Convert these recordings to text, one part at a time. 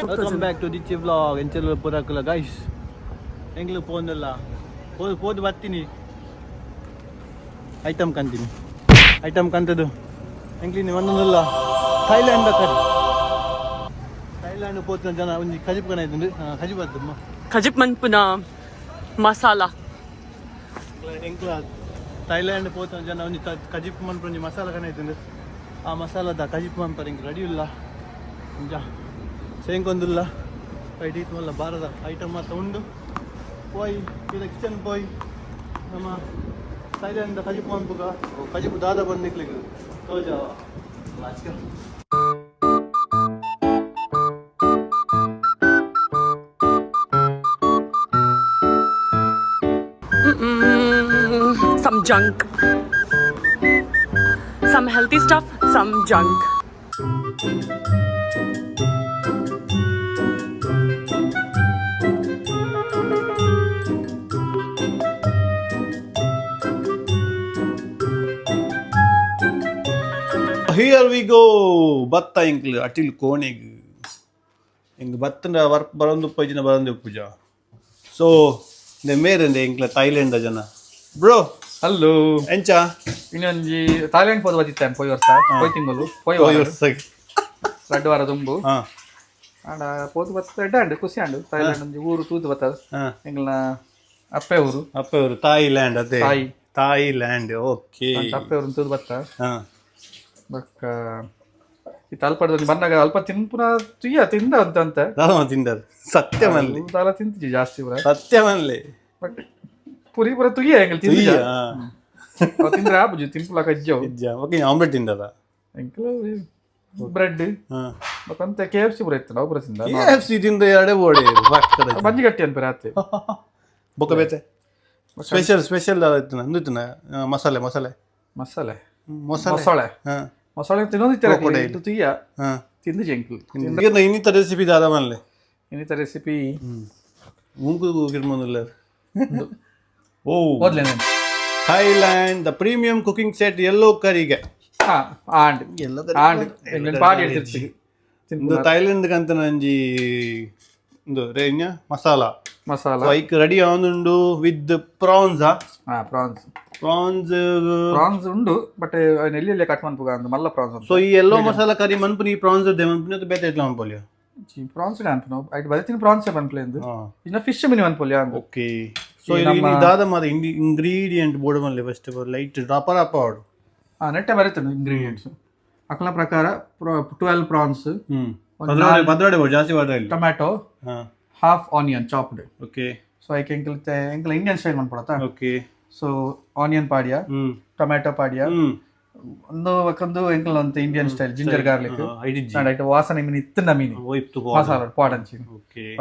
Welcome back to Dichi vlog. ಎಂಚಲ ಪೂರಕುಲ guys, ಎಂಗ್ಲು ಪೋಂದಲ್ಲ ಪೋದು ಪೋದು ಬರ್ತೀನಿ. ಐಟಮ್ ಕಂತೀನಿ, ಐಟಮ್ ಕಂತದ್ದು ಎಂಕ್ಲಿನಿ ಒಂದೊಂದಲ್ಲ. ಥೈಲ್ಯಾಂಡ್ ಕರಿ, ಥೈಲ್ಯಾಂಡ್ ಪೋತಿನ ಜನ ಒಂಜಿ ಕಜಿಪ್ ಕಣ ಇದ್ದುಂಡು. ಕಜಿಪ್ ಅದ್ದಮ್ಮ. ಕಜಿಪ್ ಮನ್ಪುನ ಮಸಾಲ. ಎಂಕ್ಲ ಥೈಲ್ಯಾಂಡ್ ಪೋತಿನ ಜನ ಒಂಜಿ ಕಜಿಪ್ ಮನ್ಪು ಒಂಜಿ ಮಸಾಲ ಕಣ ಇದ್ದುಂಡು. ಆ ಮಸಾಲದ ಕಜಿಪ್ ಮನ್ಪರ ಎಂಕ್ ರೆಡಿ ಇಲ್ಲ. ಒಂಜ ಸೇಂಕೊಂದುಲ್ಲ ಫೈಟ್ ಇತ್ತು ಮಲ್ಲ ಬಾರದ ಐಟಮ್ ಮಾತ್ರ ಉಂಡು. ಪೋಯ್ ಇದ ಕಿಚನ್ ಪೋಯ್ ನಮ್ಮ ಥೈಲ್ಯಾಂಡ್ ಕಜಿಪ್ ಮನ್ಪುಗ. ಕಜಿಪ್ ದಾದ ಬಂದಿಕ್ಲಿಗೆ ತೋಜಾವ. Let's go. Some junk, some healthy stuff, some junk. Here we go. ಬತ್ತ ಎಂಕ್ಲು ಅಟಿಲ್ ಕೋಣೆಗ್ ಎಂಕ್ ಬತ್ತಂಡ ವರ್ಕ್ ಬರೊಂದು ಉಪ್ಪಜಿನ ಬರೊಂದು ಉಪ್ಪುಜ. ಸೊ ನೆ ಮೇರೆಂದೆ ಎಂಕ್ಲ ಥೈಲ್ಯಾಂಡ್ ಜನ ಬ್ರೋ. ಹಲೋ. ಎಂಚ? ಇನ್ನೊಂಜಿ ಥಾಯ್ಲೆಂಡ್ ಪೋದು ಬತ್ತಿತ್ತಾನೆ ಪೋಯಿ ವರ್ಷ, ಪೋಯ್ ತಿಂಗಳು, ಪೋಯ್ ವಾರ. ರಡ್ಡು ವಾರ ದುಂಬು. ಆಂಡ ಪೋದು ಬತ್ತ ಎಡ್ಡೆ ಅಂಡು, ಖುಷಿ ಅಂಡು. ಥಾಯ್ಲೆಂಡ್ ಒಂಜಿ ಊರು ತೂದು ಬತ್ತದ. ಎಂಗ್ಲ ಅಪ್ಪೆ ಊರು. ಅಪ್ಪ ಅವರು ಥಾಯ್ಲ್ಯಾಂಡ್ ಅದೇ. ತಾಯಿ. Thailand, okay. ಅಂಚ ಅಪ್ಪೆ ಊರು ತೂದು ಬತ್ತ. ಬೊಕ್ಕ ಈ ತಲ್ಪಡ್ದಲ್ಲಿ ಬಂದಾಗ ಅಲ್ಪ ತಿನ್ಪುನ ತುಯ್ಯ ತಿಂದ ಅಂತ ಅಂತ. ದಾದ ತಿಂದರ್ ಸತ್ಯ ಮನ್ಲಿ? ದಾಲ ತಿಂತಿಜಿ ಜಾಸ್ತಿ ಪೂರ. ಸತ್ಯ ಮನ್ಲಿ? ಬಟ್ ಪುರಿ ಪೂರ ತುಯ್ಯ ಎಂಗ್ಲ ತಿಂದಿಜ. ಅವ್ ತಿಂದ್ರೆ ಆಪುಜಿ, ತಿನ್ಪುಲಕ ಇಜ್ಜವು. ಇಜ್ಜ. ಓಕೆ, ಆಮ್ಲೆಟ್ ತಿಂದದ? ಎಂಕ್ಲ ಬ್ರೆಡ್. ಬೊಕ್ಕ K F C ಪೂರ ಇತ್ತು, ನಾವು ಪೂರ ತಿಂದ. K F C ತಿಂದ ಎರಡೇ ಬೋಡಿ. ಬಂಜಿ ಗಟ್ಟಿ ಅನ್ಪೇರೆ ಆತೆ. ಬೊಕ್ಕ ಬೇತೆ ಸ್ಪೆಷಲ್ ಸ್ಪೆಷಲ್ ದಾದ ಇತ್ತು? ಅಂದು ಇತ್ತು ಮಸಾಲೆ ಮಸಾಲೆ. ಮಸಾಲೆ. ಮಸಾಲೆ. ಮೊಸಳೆ. ಮೊಸಳೆ ತಿನ್ನೋದಿತ್ತರ ತುಯ್ಯ. ತಿಂದು ಜಂಕ್ಲು. ಈರ್ನ ಇನ್ನಿತರ ರೆಸಿಪಿ ದಾದ ಮನ್ಲೆ? ಇನ್ನಿತರ ರೆಸಿಪಿ. ಮೂಗು ಗಿರ್ಮೊಂದುಲ್ಲ. ಓ. ಓದ್ಲೆ. Thailand the premium cooking set yellow ಕರಿಗೆ. ಹಾ, ಆಂಡ್. ಎಲ್ಲೋ. ಆಂಡ್ ಎಂಗ್ಲೆಂಡ್ ಪಾಡಿ எடுத்துருக்கு. ಇಂದು ಥೈಲ್ಯಾಂಡ್ ಕಂತ ನಂಜಿ ಇಂದು ರೇಂಜ ಮಸಾಲ. ಮಸಾಲ. ಐಕ್ ರೆಡಿ ಆವೊಂದುಂಡು ವಿತ್ ಪ್ರಾನ್ಸ್. ಹಾ, prawns. Prawns. Prawns ಉಂಡು, ಬಟ್ ಎಲ್ಲಿ ಎಲ್ಲಿ ಕಟ್ ಮನ್ಪುಗ ಅಂದ್ ಮಲ್ಲ ಪ್ರಾನ್ಸ್. ಸೊ ಈ ಎಲ್ಲೋ ಮಸಾಲ ಕರಿ ಮನ್ಪುನಿ ಈ ಪ್ರಾನ್ಸ್ ದೆ ಮನ್ಪುನಿ ಅದು ಬೇತೆ ಎಟ್ಲ ಮನ್ಪೊಲಿಯ? ಪ್ರಾನ್ಸ್ ಅನ್ಪುನ ಐಟ್ ಬರಿತಿನ ಪ್ರಾನ್ಸ್ ಮನ್ಪುಲೆ ಅಂದ್. ಇನ್ನ ಫಿಶ್ ಮಿನಿ ಮನ್ಪೊಲಿ ಅಂದ್. ಓಕೆ, ಸೊ ಇಲ್ಲಿ ದಾದ ಮಾತ ಇಂಗ್ರೀಡಿಯೆಂಟ್ ಬೋರ್ಡ್ ಮನ್ಲೆ first of all light dropper up ಆವಡು. ಹಾ, ನೆಟ್ಟೆ ಬರಿತನ ಇಂಗ್ರೀಡಿಯೆಂಟ್ಸ್. ಅಕ್ಲ ಪ್ರಕಾರ 12 ಪ್ರಾನ್ಸ್. ಪದ್ರಾಡೆ ಪದ್ರಾಡೆ ಬೋರ್ಡ್ ಜಾಸ್ತಿ ವಾಡ ಇಲ್ಲ. Tomato, half onion chopped. So ಐಕ್ ಎಂಕಲ್ ಎಂಕಲ್ ಇಂಡಿಯನ್ ಸ್ಟೈಲ್ ಮನ್ಪೊಡತಾ. ಸೊ ಆನಿಯನ್ ಪಾಡಿಯ, ಟೊಮ್ಯಾಟೊ ಪಾಡಿಯ. ಒಂದು ಒಂದು ಎಂಕಲ್ ಅಂತ Indian style ginger garlic. ಐಡಿಜ್ಜಿ. ಐಟ್ ವಾಸನೆ ಮೀನು ಇತ್ತಿನ ಮೀನು. ಒಯ್ತು. ಮಸಾಲ ಪಾಡಂಚಿ.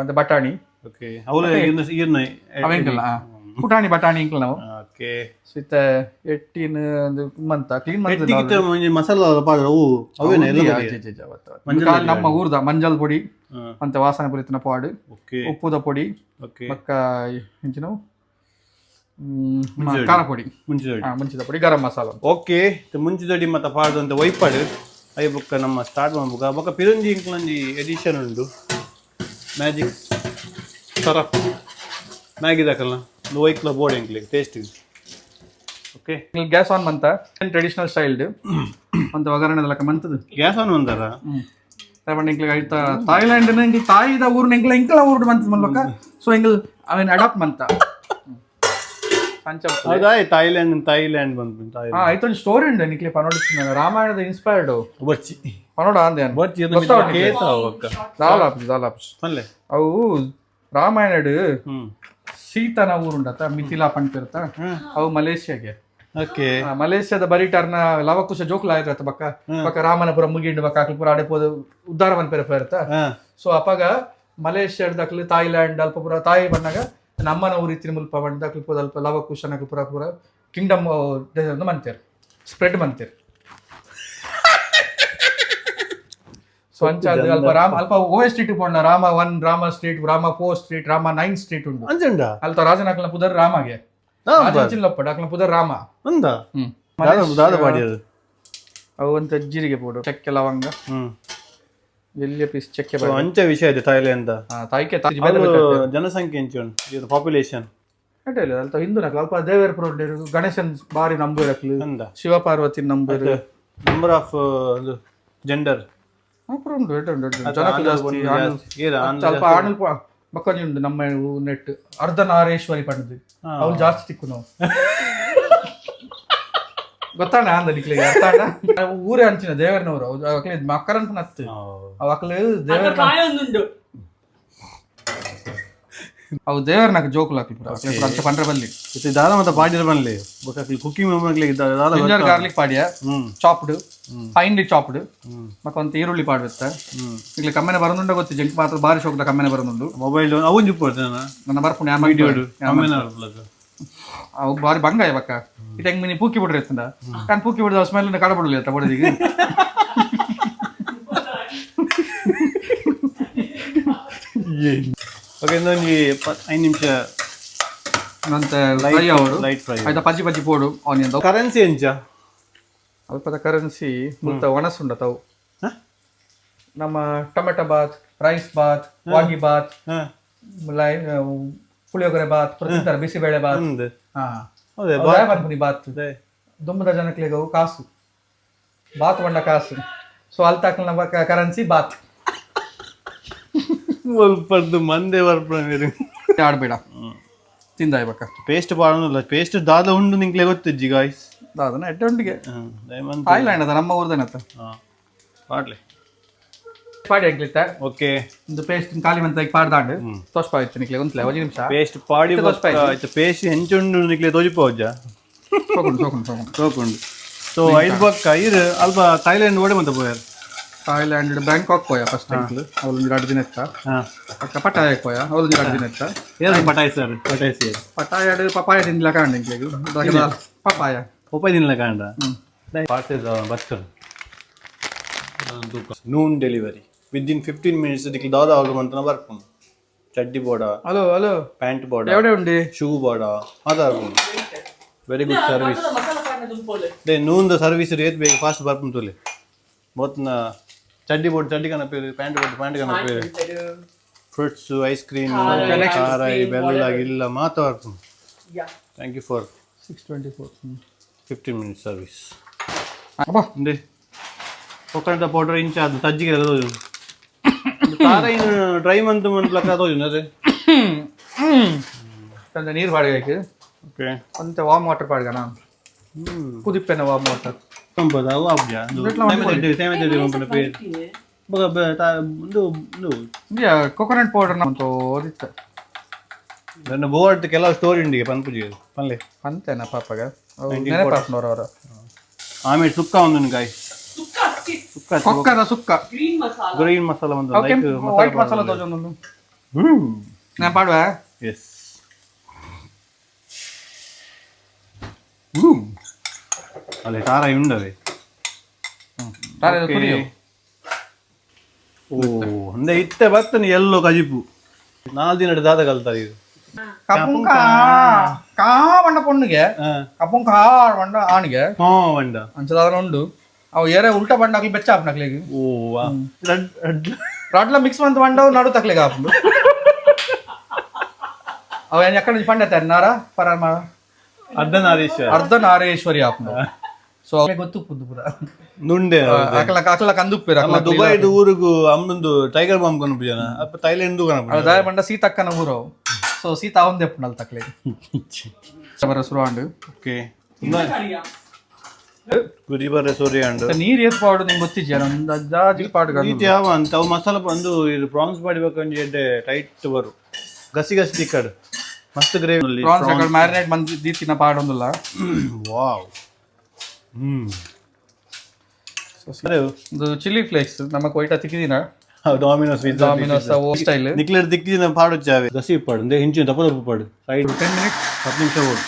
ಒಂದು ಬಟಾಣಿ. ಓಕೆ, ಅವಲ ಈರ್ನ ಈರ್ನ. ಅವೆಂಕಲ್ ಪುಟಾಣಿ, ಬಟಾಣಿ ಎಂಕಲ್ ನಾವು. ಸೊ ಇತ್ತ ಎಟ್ಟಿನ ಒಂದು ಮಂತ ಕ್ಲೀನ್. ಎಟ್ಟಿಗಿತ್ತ ಒಂಜಿ ಮಸಾಲ ಪಾಡ ಅವು ಅವೇನ ಎಲ್ಲ ಬರಿಯ? ನಮ್ಮ ಊರ್ದ ಮಂಜಲ್ ಪೊಡಿ ಅಂತ ವಾಸನೆ ಪುರಿತನ ಪಾಡು. ಉಪ್ಪುದ ಪೊಡಿ. ಬೊಕ್ಕ ಎಂಚಿನವು, ಖಾರ ಪೊಡಿ. ಮುಂಚಿದೊಡಿ. ಮುಂಚಿದ ಪೊಡಿ, ಗರಂ ಮಸಾಲ. ಓಕೆ, ಮುಂಚಿದೊಡಿ ಮತ್ತೆ ಪಾಡ್ದಂತ ಒಯ್ಪಾಡು. I ಬೊಕ್ಕ ನಮ್ಮ ಸ್ಟಾರ್ಟ್ ಮಾಡ್ಬೇಕ. ಬೊಕ್ಕ ಪಿರಂಜಿ ಇಂಕ್ಲೊಂಜಿ ಎಡಿಷನ್ ಉಂಡು, ಮ್ಯಾಜಿಕ್ ಸರಫ್ ಮ್ಯಾಗಿ ದಾಕಲ್ನ ಒಂದು ಒಯ್ಕ್ಲ ಬೋರ್ಡ್ ಎಂಕ್ಲಿಗೆ taste. Okay. Gas on ಮಂತ traditional styled ಅಂತ ಒಗ್ಗರಣೆ ಲೆಕ್ಕ ಮಂತದು. ಗ್ಯಾಸ್ ಆನ್ ಒಂದರ. ಪಂಡ ಎಂಕ್ಲಿಗೆ ಐತ ಥಾಯ್ಲ್ಯಾಂಡ್ ಎಂಕ್ಲ ತಾಯಿದ ಊರು ಎಂಕ್ಲ ಎಂಕ್ಲ ಊರು ಮಂತದ ಮಲ್ಬಕ. ಸೊ ಎಂಕಲ್ ಅವೇನ್ ಅಡಾಪ್ಟ್ ಮಂತ ಸಂಚ. ಹೌದಾ? ಥಾಯ್ಲ್ಯಾಂಡ್ ಥಾಯ್ಲ್ಯಾಂಡ್ ಬಂತು ಥಾಯ್ಲ್ಯಾಂಡ್. ಹಾ, ಐತೊಂದು ಸ್ಟೋರಿ ಉಂಡು ನಿಕ್ಲೆ ಪನೋಡು, ರಾಮಾಯಣದ ಇನ್ಸ್ಪೈರ್ಡ್. ಬರ್ಚಿ. ಪನೋಡ ಅಂದೆ. ಬರ್ಚಿ ಕೇಸ್ ಬೊಕ್ಕ. ದಾಲ ಆಪುಜಿ, ದಾಲ ಆಪುಜಿ. ಪನ್ಲೆ. ಅವು ರಾಮಾಯಣಡ್ ಸೀತನ ಊರುಂಡತ ಮಿಥಿಲಾ ಪನ್ಪಿರ್ತ, ಅವು ಮಲೇಷ್ಯಾಗೆ. ಮಲೇಷ್ಯಾದ ಬರಿಟರ್ನ ಲವಕುಶ ಜೋಕುಲ ಆಯ್ತ ಬಕ್ಕ ಬಕ್ಕ ರಾಮನ ಪುರ ಮುಗಿಂಡು ಬಕ್ಕ ಅಕ್ಲು ಪುರ ಅಡೆ ಪೋದು ಉದ್ಧಾರ ಮನ್ಪೆರ ಪೇರ್ತ. ಸೊ ಅಪಗ ಮಲೇಷ್ಯಾದ ಅಕ್ಲು ಥಾಯ್ಲ್ಯಾಂಡ್ ಅಲ್ಪ ಪುರ ತಾಯಿ ಬಂದಾಗ ನಮ್ಮನ ಊರು ಇತ್ತಿನ ಮುಲ್ಪ ಬಂದ ಅಕ್ಲು ಪೋದ ಅಲ್ಪ ಲವಕುಶನ ಅಕ್ಲು ಪುರ ಪುರ ಕಿಂಗ್ಡಮ್ ಮಂತೇರ್ ಸ್ಪ್ರೆಡ್ ಮಂತೇರ್. ಸೊ ಅಂಚ ಅದು ಅಲ್ಪ ರಾಮ ಅಲ್ಪ ಓ ಸ್ಟ್ರೀಟ್ ಪೋಂಡ Rama 1, Rama street, Rama 4 street, Rama 9 street ಉಂಡು. ಅಂಚಂಡ. ಅಲ್ಪ ರಾಜನ ಅಕ್ಲನ ಪುದರ್ ರಾಮಗೆ ಚಿಲ್ಲಪ್ಪ ಅಕ್ಲನ ಪುದರ್ ರಾಮ. ಅಂದ. ಹ್ಮ್. ದಾದ ದಾದ ಬಾಡಿ ಅದು? ಅವು ಒಂತ ಜೀರಿಗೆ ಪೌಡರ್, ಚಕ್ಕೆ, ಲವಂಗ. ಎಲ್ಲಿಯ ಪೀಸ್ ಚಕ್ಕೆ ಸೊ ಅಂಚ ವಿಷಯ ಇದೆ ಥೈಲ್ಯಾಂಡ್. ತಾಯಿಕೆ. ಜನಸಂಖ್ಯೆ ಎಂಚ ಉಂಡು ಇದು ಪಾಪ್ಯುಲೇಷನ್? ಅಡ್ಡಿಲ್ಲ, ಅಲ್ಪ ಹಿಂದೂ ನಕ್ಲು ಅಲ್ಪ ದೇವೇರ್ ಪ್ರೋಡ್ಲೇರು, ಗಣೇಶನ್ ಬಾರಿ ನಂಬುರಕ್ಲು. ಅಂದ. Shiva Parvati ನಂಬುರು. Number of gender? ಅಪುರ ಉಂಡು, ಎಡ್ಡೆ ಉಂಡು, ಎಡ್ಡೆ ಉಂಡು. ಜನಕ್ಲು ಜಾಸ್ತಿ ಆಣ್. ಏರ ಆಣ್? ಅಲ್ಪ ಆಣಲ್ ಬೊಕ್ಕೊಂಜಿ ಉಂಡು ನಮ್ಮ ನೆಟ್, ಅರ್ಧನಾರೇಶ್ವರಿ ಪಂಡ್ದು, ಅವ್ಲು ಜಾಸ್ತಿ ತಿಕ್ಕು ನಾವು ಗೊತ್ತಾಣ ಅಂದ ನಿಕ್ಲಿಗೆ ಅರ್ಥ ಆಂಡ? ಊರೇ ಅಂಚಿನ ದೇವರನವರು ಅಕ್ಲೆ ಮಕ್ಕರಂತ ನತ್ತು ಅವ್ ಅಕ್ಲು ದೇವರ ಕಾಯೊಂದುಂಡು. ಅವು ದೇವರನಕ ಜೋಕುಲು ಅಕ್ಲು ಪೂರ. ಅಕ್ಲೆ ಪೂರ ಅಂಚ ಪಂಡ್ರೆ ಬಲ್ಲಿ. ಇತ್ತೆ ದಾದ ಮತ ಪಾಡಿರ ಬನ್ಲಿ ಬೊಕ್ಕ ಕುಕಿಂಗ್ ದಾದ? ಜಿಂಜರ್ ಗಾರ್ಲಿಕ್ ಪಾಡಿಯ. Chopped, finely chopped. ಮಕ್ಕ ಒಂದು ಈರುಳ್ಳಿ ಪಾಡ್ಬೆತ್ತ. ಇಲ್ಲಿ ಕಮ್ಮೆನೆ ಬರೋದುಂಡ ಗೊತ್ತು, ಜಂಕ್ ಮಾತ್ರ ಬಾರಿ ಶೋಕದ ಕಮ್ಮೆನೆ ಬರೋದುಂಡು. ಮೊಬೈಲ್ ಅವು ಒಂಜಿ ನಾನು ನನ್ನ ಬರ್ಪುಂಡು ಯಾನ್. ಆಮೇಲೆ. ಅವು ಬಾರಿ ಬಂಗಾಯ ಬಕ್ಕ ಇಟ್ಟು ಹೆಂಗ್ ಮಿನಿ ಪೂಕಿ ಬಿಡ್ರಿ ಇತ್ತಂದ ಕಾನ್ ಪೂಕಿ ಬಿಡ್ದ ಸ್ಮೆಲ್ ಕಡ ಬಿಡಲಿ ಅಂತ ಬಡದಿಗೆ. ಓಕೆ, ಇನ್ನೊಂಜಿ 5 ನಿಮಿಷ. ನಂತ ಫ್ರೈ ಅವಡು. Light fry. ಆಯ್ತಾ, ಪಜ್ಜಿ ಪಜ್ಜಿ ಪೋಡು ಆನಿಯನ್. ಕರೆನ್ಸಿ ಎಂಚ? ಅಲ್ಪದ ಕರೆನ್ಸಿ ಮುಲ್ತ ಒಣಸುಂಡ ತಾವು. ಹ? ನಮ್ಮ ಟೊಮೆಟೊ ಬಾತ್, ರೈಸ್ ಬಾತ್, ವಾಂಗಿ ಬಾತ್, ಲೈ ಪುಳಿಯೋಗರೆ ಬಾತ್ ಪೂರ ತಿಂತಾರೆ, ಬಿಸಿಬೇಳೆ ಬಾತ್. ಅಂದ್. ಹಾ. ಹೌದೇ? ಅವು ದಾಯ ಪನ್ಪುನಿ ಬಾತ್? ದುಂಬದ ಜನಕ್ಲೆಗ್ ಅವು ಕಾಸು, ಬಾತ್ ಪಂಡ ಕಾಸು. ಸೊ ಅಲ್ತಾಕ್ಲ ನಮ್ಮ ಕರೆನ್ಸಿ ಬಾತ್. ಪರ್ದು ಮಂದೆ ಬರ್ಪುನ. ಆಡ್ಬೇಡ ತಿಂದಾಯ್ ಬಕ್ಕ. ಪೇಸ್ಟ್ ಪಾಡೋದಿಲ್ಲ, ಪೇಸ್ಟ್ ದಾದ ಉಂಡು ನಿಂಕ್ಲೆ ಗೊತ್ತಿಜ್ಜಿ ಗಾಯ್ಸ್. ದಾದನ ಎಡ್ಡೆ ಉಂಡಿಗೆ. ದಯಮಂತ. ಥಾಯ್ಲ್ಯಾಂಡ್ ಅದ ನಮ್ಮ ಊರ್ದನತ್ತ. ಪಾಡ್ಲೆ. ಪಾಡಿ ಆಗ್ಲಿತ್ತ. ಓಕೆ. ಒಂದು ಪೇಸ್ಟ್ ಖಾಲಿ ಮಂತ ಪಾಡ್ದಾಂಡ್ ತೋಷ್ಪ ಆಯ್ತು ನಿಕ್ಲೆ ಒಂದ್ಲೆ ಒಂಜಿ ನಿಮಿಷ. ಪೇಸ್ಟ್ ಪಾಡಿ. ಇತ್ತೆ ತೋಜ್ಪಾಯಿ. ಆಯ್ತು, ಪೇಸ್ಟ್ ಹೆಂಚುಂಡು ನಿಕ್ಲೆ ತೋಜಿಪೋಜ. ಸೋಕುಂಡು ಸೋಕುಂಡು ಸೋಕುಂಡು. ತೋಕುಂಡು. ಸೊ ಐದು ಬೊಕ್ಕ ಇರು ಅಲ್ಪ ಥೈಲ್ಯಾಂಡ್ ಓಡೆ ಮಂತ ಪೋಯರ್? ಥಾಯ್ಲ್ಯಾಂಡ್ ಬ್ಯಾಂಕಾಕ್ ಪೋಯ ಫಸ್ಟ್ ಟೈಮ್, ಅವಳೊಂದು 2 ದಿನ ಇತ್ತ. ಪಕ್ಕ ಪಟಾಯಕ್ಕೆ ಪೋಯ, ಅವಳೊಂದು 2 ದಿನ ಇತ್ತ. ಏನು ಪಟಾಯ್ ಸರ್, ಪಟಾಯ್ ಸರ್? ಪಟಾಯಡ್ ಪಪಾಯ ತಿನ್ಲ ಕಾಂಡ್ ನಿಕ್ಲೆಗ್ ಪಪಾಯ. ಪಪ್ಪಾಯ ತಿನ್ಲ ಕಾಂಡ ಬರ್ತದೆ. Noon delivery within 15 minutes. ದಿಕ್ಲು ದಾದ ಆರ್ಡರ್ ಮಂತನ ಬರ್ಪುಂಡು, ಚಡ್ಡಿ ಬೋಡ, hello hello. Pant ಬೋಡ, ಎವಡೆ ಉಂಡಿ? ಶೂ ಬೋಡ ಮಾತ. Very good service. Masala ಪಾಡ್ನ. They Noon the service rate ಬೇಗ ಫಾಸ್ಟ್ ಬರ್ಪುಂಡು ತುಲೆ. ಬೋತ್ನ ಚಡ್ಡಿ ಬೋರ್ಡ್ ಚಡ್ಡಿ ಕನಪೇರು, pant board pant ಕನಪೇರು, fruits, ice cream, ಖಾರ, ಬೆಲ್ಲ ಗಿಲ್ಲ ಮಾತ ಬರ್ಪುಂಡು. Thank you for 6:24. 15 minutes service. ಅಬ್ಬಾ. እንዴ ಕೊಕ್ಕನಟ ಪೌಡರ್ ಇಂಚ ಅದು ಸಜ್ಜಿಗೆ ತೋಜು, ಖಾರ ಇನ್ನು ಡ್ರೈ ಮಂತ್ ಮಂತ್ಲಕ್ಕ ತೋಜು ಅದೇ. ತಂದೆ ನೀರು ಪಾಡ್ಬೇಕು. ಓಕೆ. ಒಂತೆ ವಾಮ್ ವಾಟರ್ ಪಾಡ್ಗಣ, ಕುದಿಪ್ಪೆನ ವಾಮ್ ವಾಟರ್. ಸಂಪದ ಅವು ಆಪ್ಜ ಒಂದು ಒಂದು. ಕೊಕೊನಟ್ ಪೌಡರ್ ಅಂತ ಓದಿತ್ತ. ನನ್ನ ಬೋರ್ಡ್ ಕೆಲವು ಸ್ಟೋರಿ ಉಂಡಿಗೆ ಪನ್ಪುಜಿ ಪನ್ಲೆ. ಅಂತೇನ ಪಾಪಗ ನೆನಪಾಪ್ನವ್ರ ಅವರ. ಆಮೇಲೆ ಸುಕ್ಕ ಒಂದು ಗಾಯ್ ಸುಕ್ಕ. ಕೊಕ್ಕದ ಸುಕ್ಕ. ಗ್ರೀನ್ ಮಸಾಲ. ಗ್ರೀನ್ ಮಸಾಲ ಒಂದು ಲೈಕ್. ವೈಟ್ ಮಸಾಲ ತೋಜೊಂದು ನಾ ಪಾಡುವ. ಎಸ್. ಅಲ್ಲೇ ಖಾರ ಉಂಡವೆ. ತುರಿಯು. ಓ ಅಂದೆ ಇತ್ತೆ ಬರ್ತನೆ ಎಲ್ಲೋ ಕಜಿಪು 4 ದಿನ ದಾದ ಕಲ್ತಾರೆ ಇದು. ಕಪುಂಕ ಕಾ ಬಂಡ ಪೊಣ್ಣುಗೆ, ಕಪುಂಕ ಬಂಡ ಆಣಿಗೆ. ಹಾ ಬಂಡ. ಅಂಚದಾದ ಉಂಡು. ಅವು ಏರೆ ಉಲ್ಟಾ ಬಂಡ ಅಕ್ಲಿ ಬೆಚ್ಚ ಆಪ್ನಕ್ಲಿಗೆ. ಓ ರಡ್ ರಡ್. ರಾಡ್ಲ ಮಿಕ್ಸ್ ಮಂತ್ ಬಂಡ ನಡು ತಕ್ಲಿಗೆ ಆಪುಂಡು. ಅವ ಎಕ್ಕಡ ಪಂಡ ನಾರ ಪರ. ಅರ್ಧನಾರೀಶ್ವರ. ಅರ್ಧನಾರೇಶ್ವರಿ ಆಪುಂಡು. ಸೊ ಗೊತ್ತು ಪುದ್ದು ಪೂರ. ನುಂಡೆ. ಅಕಲ ಅಕಲ ಕಂದುಪ್ಪೇರು. ನಮ್ಮ ದುಬೈಡ್ ಊರುಗು ಅಮ್ಮಂದು ಟೈಗರ್ ಬಾಂಬ್ ಕನಪು ಜನ ಅಪ್ಪ ಥೈಲ್ಯಾಂಡ್ ಕನಪು. ದಾಯ ಬಂಡ ಸೀತಕ್ಕನ ಊರು. ಸೊ ಸೀತಾ ಒಂದೇ ಪುಂಡಲ್ ತಕ್ಲೆ ಬರ ಶುರು ಆಂಡು. ಓಕೆ, ಗುರಿ ಬರ ಸೂರ್ಯ ಅಂಡು. ನೀರ್ ಏತ್ ಪಾಡು ನಿಂಗೆ ಗೊತ್ತಿದ್ಯಾ? ಒಂದು ಅಂದಾಜಿ ಪಾಡು. ರೀತಿ ಯಾವ ಅಂತ ಅವು ಮಸಾಲ ಬಂದು ಇದು ಪ್ರಾನ್ಸ್ ಬಾಡಿ ಎಡ್ಡೆ ಟೈಟ್ ಬರು, ಗಸಿ ಗಸಿ ತಿಕ್ಕಡು, ಮಸ್ತ್ ಗ್ರೇವಿ. ಪ್ರಾನ್ಸ್ ಅಕಡೆ ಮ್ಯಾರಿನೇಟ್ ಮಂದಿ ದೀತಿನ ಪಾಡೊಂದಿಲ್ಲ. ವಾವ್ ಹ್ಮ್ ಇದು ಚಿಲ್ಲಿ ಫ್ಲೇಕ್ಸ್ ನಮ್ಮ ಕೊಯ್ಟ ತಿಕ್ಕಿದಿನ. Domino's. Domino's style. ನಿಕ್ಲೆರ್ ದಿಕ್ಕಿನ ಪಾಡು ಚಾವೆ ಗಸಿ ಪಾಡು ಅಂದ್ರೆ ಹಿಂಚಿನ ದಪ್ಪ ದಪ್ಪ ಪಾಡು ಸೈಡ್. 10 ಮಿನಿಟ್ಸ್. 10 ನಿಮಿಷ ಓಡು.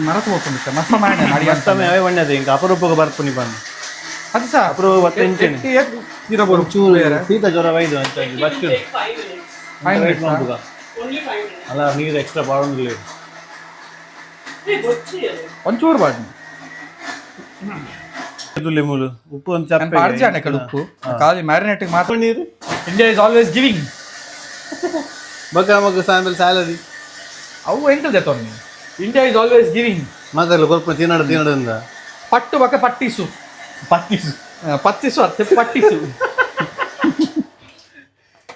ಮರತು ಹೋಗ್ಕೊಂಡಿತ್ತ ಮಸ್ತ ಮಾಡಿ ಅಡಿಗೆ. ಮತ್ತೊಮ್ಮೆ ಅವೇ ಬಣ್ಣದೆ ಇಂಕ ಅಪರೂಪಕ್ಕೆ ಬರ್ಪುನಿ ಬಣ್ಣ. ಅದು ಸಹ. ಅಪರೂಪ ಬತ್ತ ಇಂಚೆನೆ. ಚೂರು ಶೀತ ಜ್ವರ ವೈದು ಅಂತ Bachchu. 5 minutes. 5 minutes. Only 5 minutes. ಅಲ್ಲ, ನೀರು ಎಕ್ಸ್ಟ್ರಾ ಪಾಡೊಂದಿಲ್ಲ. ಗೊಚ್ಚಿ. ಒಂಚೂರು ಬಾಡಿ. ತುಲೆ ಮೂಲು ಉಪ್ಪು ಒಂದು ಚಪ್ಪೆ. ಪಾಡ್ಜಾನೆ ಕಡೆ ಉಪ್ಪು ಖಾಲಿ ಮ್ಯಾರಿನೇಟ್ ಮಾತ್ರ. ನೀರು. India is always giving. ಬೊಕ್ಕ ನಮಕ್ ಸಾಂಬಲ್ ಸ್ಯಾಲರಿ. ಅವು ಎಂಕಲ್ ದೆತ್ತೊನ್ನಿ. India is always giving. ಮಾತಾಡಲು ಕೊಲ್ಪ ತಿನ್ನಡು ತಿನ್ನಡು ಅಂದ. ಪಟ್ಟು ಬೊಕ್ಕ ಪಟ್ಟಿಸು. ಪಟ್ಟಿಸು. ಆ, ಪತ್ತಿಸು ಅತ್ತೆ, ಪಟ್ಟಿಸು.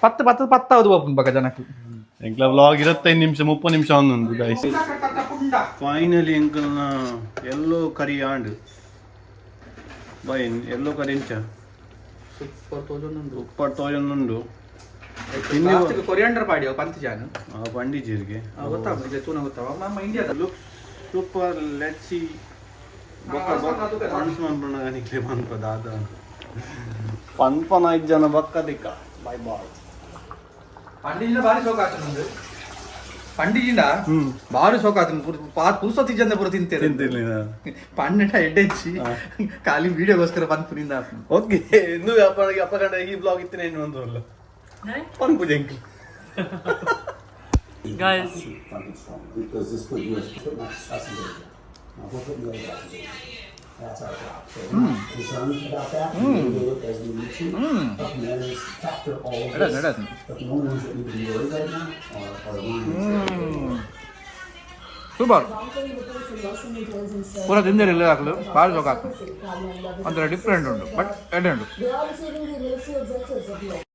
ಪತ್ತು ಪತ್ತು ಪತ್ತಾವದು ಓಪನ್ ಬೊಕ್ಕ ಜನಕ್ಕೆ. ಎಂಕ್ಲ ವ್ಲಾಗ್ 25 ನಿಮಿಷ, 30 ನಿಮಿಷ ಒಂದೊಂದು ಗೈಸ್. ಫೈನಲಿ ಎಂಕಲ್ನ ಎಲ್ಲೋ ಕರಿ ಆಂಡ್ ಬೈ. ಎಲ್ಲೋ ಕರಿ ಇಂಚ ಸೂಪರ್ ತೋಜೊಂದುಂಡು. ಕೊರಿಯಾಂಡರ್ ಪಾಡಿ ಪಂತಿ ಜಾನು. ಆ ಪಂಡಿ ಜೀರಿಗೆ. ಗೊತ್ತಾಗ ತೂನ ಗೊತ್ತಾವ ನಮ್ಮ ಇಂಡಿಯಾದ. Look super. Let see. ಬೊಕ್ಕ ಪಣ್ಸ್ ಮನ್ಪುನ ನಿಕ್ಲೆ ಪನ್ಪ ದಾದ ಪನ್ಪನ ಐದು ಜನ ಬೊಕ್ಕ ದಿಕ್ಕ. Boy boy. ಪಂಡಿಜಿನ ಬಾರಿ ಶೋಕ ಆತುಂಡು. ಪಂಡಿಜಿನ ಬಾರಿ ಶೋಕ ಆತುಂಡು. ಪುರ್ಸೊತ್ತಿ ಜನ ಪೂರ ತಿಂತೇವೆ. ತಿಂತಿರ್ಲಿಲ್ಲ. ಪನ್ನಡ ಎಡ್ಡೆಚ್ಚಿ ಖಾಲಿ ವಿಡಿಯೋಗೋಸ್ಕರ ಪನ್ಪುನಿಂದ ಆತುಂಡು. ಓಕೆ, ಇಂದು ಅಪ್ಪನಿಗೆ ಅಪ್ಪ ಕಂಡ ಈ ಬ್ಲಾಗ್ ಇತ್ತಿನ ಏನು ಒಂದು ಪನ್ಪು ಜಂಕಿ. Guys, Because this put you, put us in danger. Now, we're putting the other guys in danger. That's our job. So we're not concerned about that. We will do it as we need to. But manage, factor all of this. But the only ones that need to be worried right now are Ryan. Super. ಪೂರ ತಿಂದಿರಲಿಲ್ಲ ಹಾಕಲು ಭಾರಿ ಶೋಕ ಆಗ್ತದೆ. ಒಂಥರ different ಉಂಟು, but ಎಡ್ಡೆ ಉಂಟು. They are receiving the military objectives of the